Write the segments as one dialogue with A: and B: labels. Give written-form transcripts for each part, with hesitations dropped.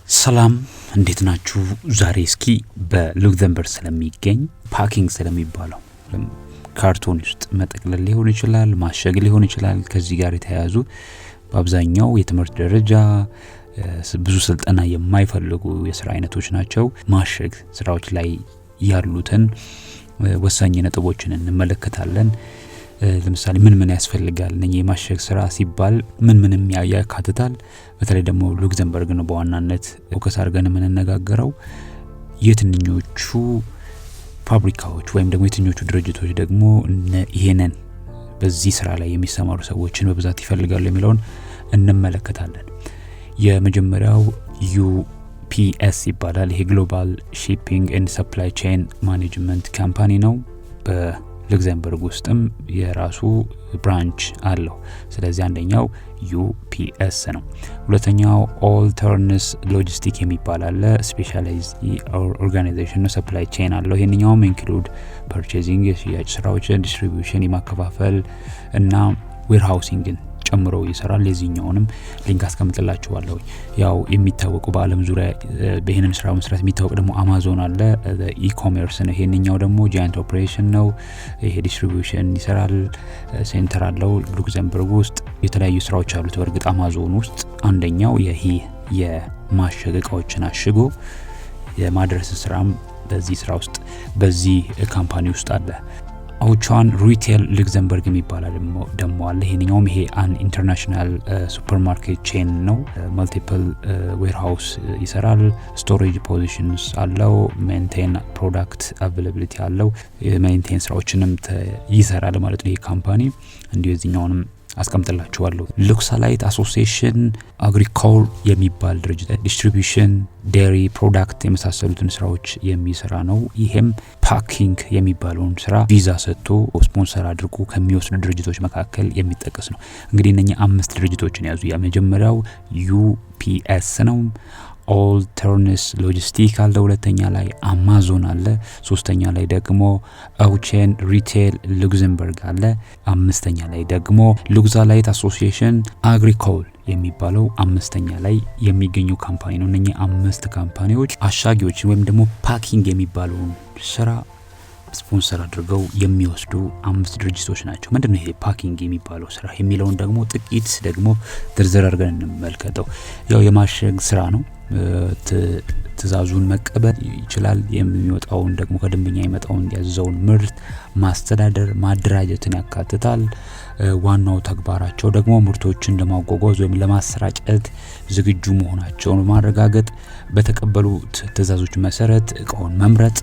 A: ሰላም፣ እንዴት ናችሁ? ዛሬ እስኪ በሉክዘምበርግ ስለሚገኝ packing ስለሚባለው ካርቶን ውስጥ መጠቅለል ሊሆን ይችላል፣ ማሸግ ሊሆን ይችላል። ከዚህ ጋር የተያያዙ በአብዛኛው የትምህርት ደረጃ ብዙ ስልጠና የማይፈልጉ የስራ አይነቶች ናቸው። ማሸግ ስራዎች ላይ ያሉትን ወሳኝ ነጥቦችን እንመለከታለን። ለምሳሌ ምን ምን ያስፈልጋል? እነኚህ የማሸግ ስራ ሲባል ምን ምንም ያካትታል? በተለይ ደግሞ ሉክዘምበርግ ነው በዋናነት focus አድርገን የምንነጋገረው። የትኞቹ ፋብሪካዎች ወይም ደግሞ የትኞቹ ድርጅቶች ደግሞ ይሄንን በዚህ ስራ ላይ የሚሰማሩ ሰዎችን በብዛት ይፈልጋሉ የሚለውን እንመለከታለን። የመጀመሪያው UPS ይባላል። ይሄ global shipping and supply chain management company ነው። በሉክዘምበርግ ውስጥም የራሱ branch አለው። ስለዚህ አንደኛው UPS ነው። ሁለተኛው All Turns Logistic የሚባል አለ። Specialized organization ነው። Supply chain አለው። ይሄንኛውም include purchasing፣ የሽያጭ ስራዎችን፣ distribution፣ የማከፋፈል እና warehousing ን ጨምሮ ይሰራል። የዚህኛውንም link አስቀምጥላችኋለሁ። ያው የሚታወቁ በዓለም ዙሪያ ይህንን ስራ መስራት የሚታወቅ ደግሞ አማዞን አለ። E-commerce ነው። ይሄንኛው ደግሞ giant operation ነው። ይሄ distribution ይሰራል። Center አለው ሉክዘምበርግ ውስጥ፣ የተለያዩ ስራዎች አሉት። በእርግጥ አማዞን ውስጥ አንደኛው ይሄ የማሸግ፣ እቃዎችን አሽጎ የማድረስ ስራም በዚህ ስራ ውስጥ በዚህ company ውስጥ አለ። Auchan Retail ሉክዘምበርግ የሚባል ደግሞ አለ። ይሄንኛውም ይሄ an international supermarket chain ነው። Multiple warehouse ይሰራል። Storage positions አለው። Maintain product availability አለው። Maintain ስራዎችንም ይሰራል ማለት ነው ይሄ company። እንዲሁ የዚህኛውንም አስቀምጥላችኋለሁ። Luxalite Association Agricole የሚባል ድርጅት distribution፣ dairy product የመሳሰሉትን ስራዎች የሚሰራ ነው። ይሄም packing የሚባለውን ስራ ቪዛ ሰጥቶ ስፖንሰር አድርጎ ከሚወስዱ ድርጅቶች መካከል የሚጠቀስ ነው። እንግዲህ እነኚህ አምስት ድርጅቶችን ያዙ። የመጀመሪያው UPS ነው። All Turns Logistic አለ። ሁለተኛ ላይ አማዞን አለ። ሶስተኛ ላይ ደግሞ Auchan Retail ሉክዘምበርግ አለ። አምስተኛ ላይ ደግሞ Luxalite Association Agricole የሚባለው አምስተኛ ላይ የሚገኘው company ነው። እነኚህ አምስት company ዎች አሻጊዎችን ወይም ደግሞ packing የሚባለውን ስራ ስፖንሰር አድርገው የሚወስዱ አምስት ድርጅቶች ናቸው። ምንድን ነው ይሄ packing የሚባለው ስራ የሚለውን ደግሞ ጥቂት ደግሞ ዝርዝር አድርገን እንመልከተው። ያው የማሸግ ስራ ነው። ትዕዛዙን መቀበል ይችላል። የሚወጣውን ደግሞ ከደንበኛ የመጣውን ያዘዘውን ምርት ማስተዳደር፣ ማደራጀትን ያካትታል። ዋናው ተግባራቸው ደግሞ ምርቶችን ለማጓጓዝ ወይም ለማሰራጨት ዝግጁ መሆናቸውን ማረጋገጥ፣ በተቀበሉት ትዕዛዞች መሰረት እቃውን መምረጥ፣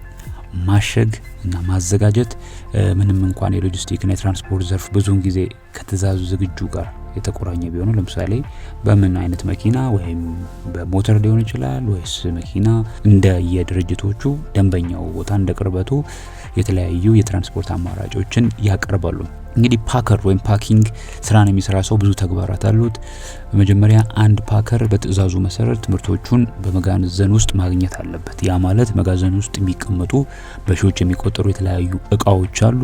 A: ማሸግ እና ማዘጋጀት። ምንም እንኳን የሎጂስቲክና የትራንስፖርት ዘርፍ ብዙውን ጊዜ ከትዕዛዙ ዝግጁ ጋር የተቆራኘ ቢሆኑ፣ ለምሳሌ በምን አይነት መኪና ወይም በሞተር ሊሆን ይችላል ወይስ መኪና፣ እንደ የድርጅቶቹ ደንበኛው ቦታ እንደ ቅርበቱ የተለያዩ የትራንስፖርት አማራጮችን ያቀርባሉ። እንግዲህ packer ወይም packing ስራን የሚሰራ ሰው ብዙ ተግባራት አሉት። በመጀመሪያ አንድ packer በትዕዛዙ መሰረት ምርቶቹን በመጋዘን ውስጥ ማግኘት አለበት። ያ ማለት መጋዘን ውስጥ የሚቀመጡ በሺዎች የሚቆጠሩ የተለያዩ እቃዎች አሉ።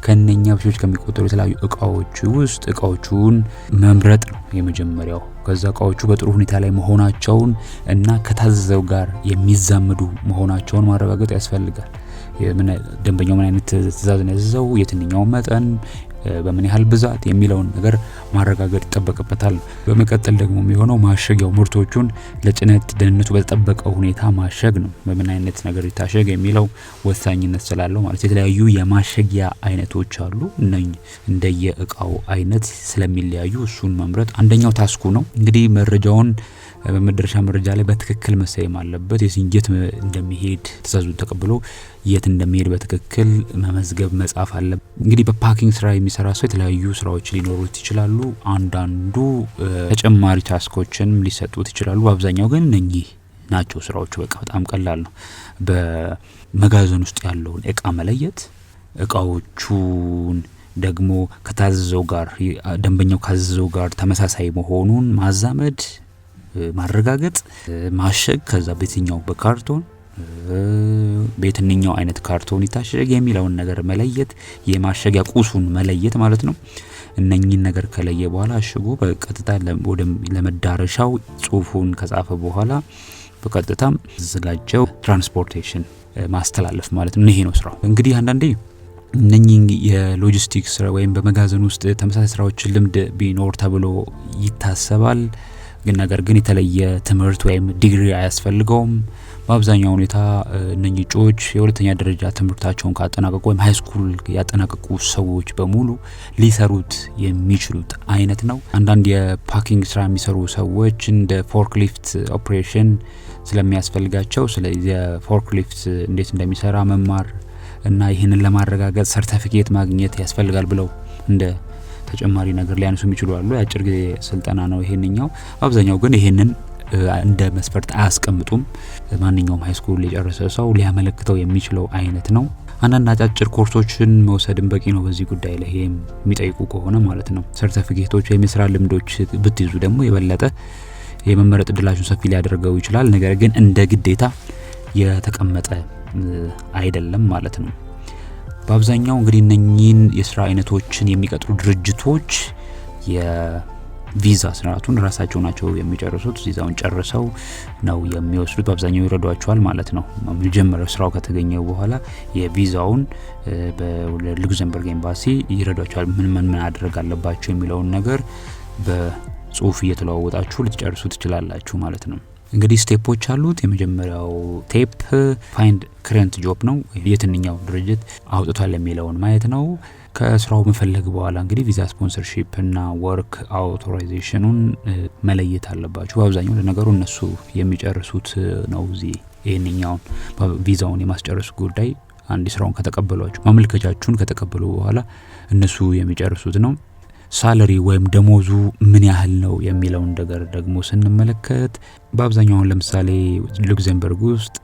A: ከነኛ በሺዎች ከሚቆጠሩ የተለያዩ እቃዎች ውስጥ እቃዎቹን መምረጥ ነው የመጀመሪያው። ከዛ እቃዎቹ በጥሩ ሁኔታ ላይ መሆናቸውን እና ከታዘዘው ጋር የሚዛመዱ መሆናቸውን ማረጋገጥ ያስፈልጋል። ደንበኛው ምን አይነት ትዕዛዝ ነው ያዘዘው፣ የትኛውን መጠን፣ በምን ያህል ብዛት የሚለውን ነገር ማረጋገጥ ይጠበቅበታል። በመቀጠል ደግሞ የሚሆነው ማሸጊያው ምርቶቹን ለጭነት ደህንነቱ በተጠበቀ ሁኔታ ማሸግ ነው። በምን አይነት ነገር ይታሸግ የሚለው ወሳኝነት ስላለው ማለት የተለያዩ የማሸጊያ አይነቶች አሉ። እነኚህ እንደየእቃው አይነት ስለሚለያዩ እሱን መምረጥ አንደኛው task ኡ ነው። እንግዲህ መረጃውን በመድረሻ መረጃ ላይ በትክክል መሰየም አለበት። የት እንደሚሄድ፣ ትዕዛዙን ተቀብሎ የት እንደሚሄድ በትክክል መመዝገብ፣ መጻፍ አለ። እንግዲህ በ packing ስራ የሚሰራ ሰው የተለያዩ ስራዎች ሊኖሩት ይችላሉ። አንዳንዱ ተጨማሪ task ኦችንም ሊሰጡት ይችላሉ። በአብዛኛው ግን እነኚህ ናቸው ስራዎቹ። በቃ በጣም ቀላል ነው። በመጋዘን ውስጥ ያለውን እቃ መለየት፣ እቃዎቹን ደግሞ ከታዘዘው ጋር፣ ደንበኛው ካዘዘው ጋር ተመሳሳይ መሆኑን ማዛመድ፣ ማረጋገጥ፣ ማሸግ፣ ከዛ በየትኛው በካርቶን በየትኛው አይነት ካርቶን ይታሸግ የሚለውን ነገር መለየት፣ የማሸጊያ ቁሱን መለየት ማለት ነው። እነኚህን ነገር ከለየ በኋላ አሽጎ በቀጥታ ወደ ለመዳረሻው ጽሁፉን ከጻፈ በኋላ በቀጥታም ተዘጋጀው transportation ማስተላለፍ ማለት ነው። ይሄ ነው ስራው። እንግዲህ አንዳንዴ እነኚህ የሎጂስቲክስ ስራ ወይም በመጋዘን ውስጥ ተመሳሳይ ስራዎችን ልምድ ቢኖር ተብሎ ይታሰባል። ግን ነገር ግን የተለየ ትምህርት ወይም ዲግሪ አያስፈልገውም። በአብዛኛው ሁኔታ እነኚህ እጩዎች የሁለተኛ ደረጃ ትምህርታቸውን ካጠናቀቁ ወይም high school ያጠናቀቁ ሰዎች በሙሉ ሊሰሩት የሚችሉት አይነት ነው። አንዳንድ የ packing ስራ የሚሰሩ ሰዎች እንደ forklift operation ስለሚያስፈልጋቸው፣ ስለዚህ የ forklift እንዴት እንደሚሰራ መማር እና ይህንን ለማረጋገጥ ሰርተፊኬት ማግኘት ያስፈልጋል ብለው እንደ ተጨማሪ ነገር ሊያነሱ የሚችሉ አሉ። የአጭር ጊዜ ስልጠና ነው ይሄንኛው። አብዛኛው ግን ይሄንን እንደ መስፈርት አያስቀምጡም። ማንኛውም high school የጨረሰ ሰው ሊያመለክተው የሚችለው አይነት ነው። አንዳንድ አጫጭር ኮርሶችን መውሰድም በቂ ነው በዚህ ጉዳይ ላይ፣ ይሄም የሚጠይቁ ከሆነ ማለት ነው። ሰርተፊኬቶች ወይም የስራ ልምዶች ብትይዙ ደግሞ የበለጠ የመመረጥ እድላችሁን ሰፊ ሊያደርገው ይችላል። ነገር ግን እንደ ግዴታ የተቀመጠ አይደለም ማለት ነው። በአብዛኛው እንግዲህ እነኚህን የስራ አይነቶችን የሚቀጥሩ ድርጅቶች የቪዛ ስርዓቱን ራሳቸው ናቸው የሚጨርሱት። ቪዛውን ጨርሰው ነው የሚወስዱት። በአብዛኛው ይረዷቸዋል ማለት ነው። መጀመሪያው ስራው ከተገኘ በኋላ የቪዛውን በሉክዘምበርግ ኤምባሲ ይረዷቸዋል። ምን ምን ማድረግ አለባቸው የሚለውን ነገር በጽሁፍ እየተለዋወጣችሁ ልትጨርሱ ትችላላችሁ ማለት ነው። እንግዲህ step ኦች አሉት። የመጀመሪያው step find current job ነው። የትኛው ድርጅት አውጥቷል የሚለውን ማየት ነው። ከስራው መፈለግ በኋላ እንግዲህ ቪዛ sponsorship እና work authorization ኑን መለየት አለባችሁ። በአብዛኛው ለነገሩ እነሱ የሚጨርሱት ነው። እዚህ ይህንኛውን ቪዛውን የማስጨረሱ ጉዳይ አንድ ስራውን ከተቀበሏችሁ፣ ማመልከቻችሁን ከተቀበሉ በኋላ እነሱ የሚጨርሱት ነው። Salary ወይም ደሞዙ ምን ያህል ነው የሚለውን ነገር ደግሞ ስንመለከት፣ በአብዛኛው አሁን ለምሳሌ ሉክዘምበርግ ውስጥ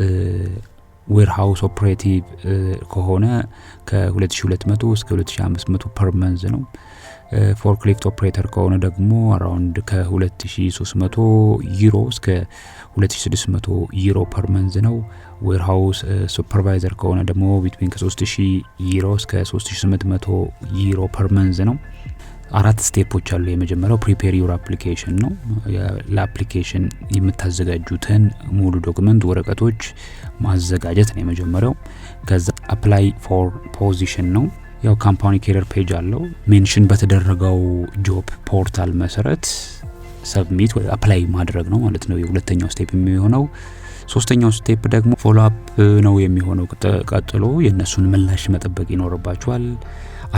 A: warehouse operative ከሆነ ከ2200 እስከ 2500 per month ነው። Forklift operator ከሆነ ደግሞ around ከ2300 ዩሮ እስከ 2600 ዩሮ per month ነው። Warehouse supervisor ከሆነ ደግሞ between ከ3000 ዩሮ እስከ 3800 ዩሮ per month ነው። አራት step ኦች አሉ። የመጀመሪያው prepare your application ነው። ለ application የምታዘጋጁትን ሙሉ document ወረቀቶች ማዘጋጀት ነው የመጀመሪያው። ከዛ apply for position ነው። ያው company career page አለው። Mention በተደረገው job portal መሰረት submit ወይ apply ማድረግ ነው ማለት ነው የሁለተኛው step የሚሆነው። ሶስተኛው step ደግሞ follow up ነው የሚሆነው። ቀጥሎ የእነሱን ምላሽ መጠበቅ ይኖርባችኋል።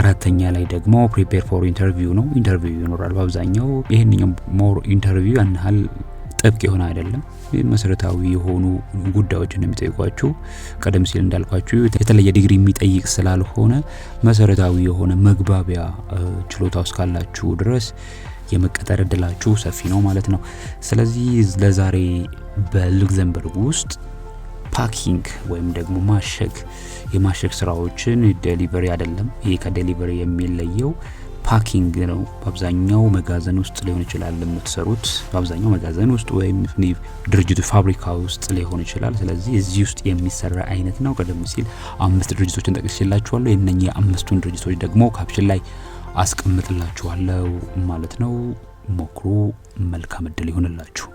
A: አራተኛ ላይ ደግሞ prepare for interview ነው። Interview ይኖራል በአብዛኛው። ይህንኛው more interview ያን ያህል ጥብቅ የሆነ አይደለም። መሰረታዊ የሆኑ ጉዳዮችን የሚጠይቋችሁ፣ ቀደም ሲል እንዳልኳችሁ የተለየ ዲግሪ የሚጠይቅ ስላልሆነ፣ መሰረታዊ የሆነ መግባቢያ ችሎታ እስካላችሁ ድረስ የመቀጠር እድላችሁ ሰፊ ነው ማለት ነው። ስለዚህ ለዛሬ በሉክዘምበርግ ውስጥ packing ወይም ደግሞ ማሸግ፣ የማሸግ ስራዎችን፣ delivery አይደለም። ይሄ ከ delivery የሚለየው packing ነው። በአብዛኛው መጋዘን ውስጥ ሊሆን ይችላል የምትሰሩት፣ በአብዛኛው መጋዘን ውስጥ ወይም ድርጅቱ ፋብሪካ ውስጥ ሊሆን ይችላል። ስለዚህ እዚህ ውስጥ የሚሰራ አይነት ነው። ቀደም ሲል አምስት ድርጅቶችን ጠቅሼላችኋለሁ። የእነኚህ አምስቱን ድርጅቶች ደግሞ caption ላይ አስቀምጥላችኋለሁ ማለት ነው። ሞክሩ። መልካም እድል ይሁንላችሁ።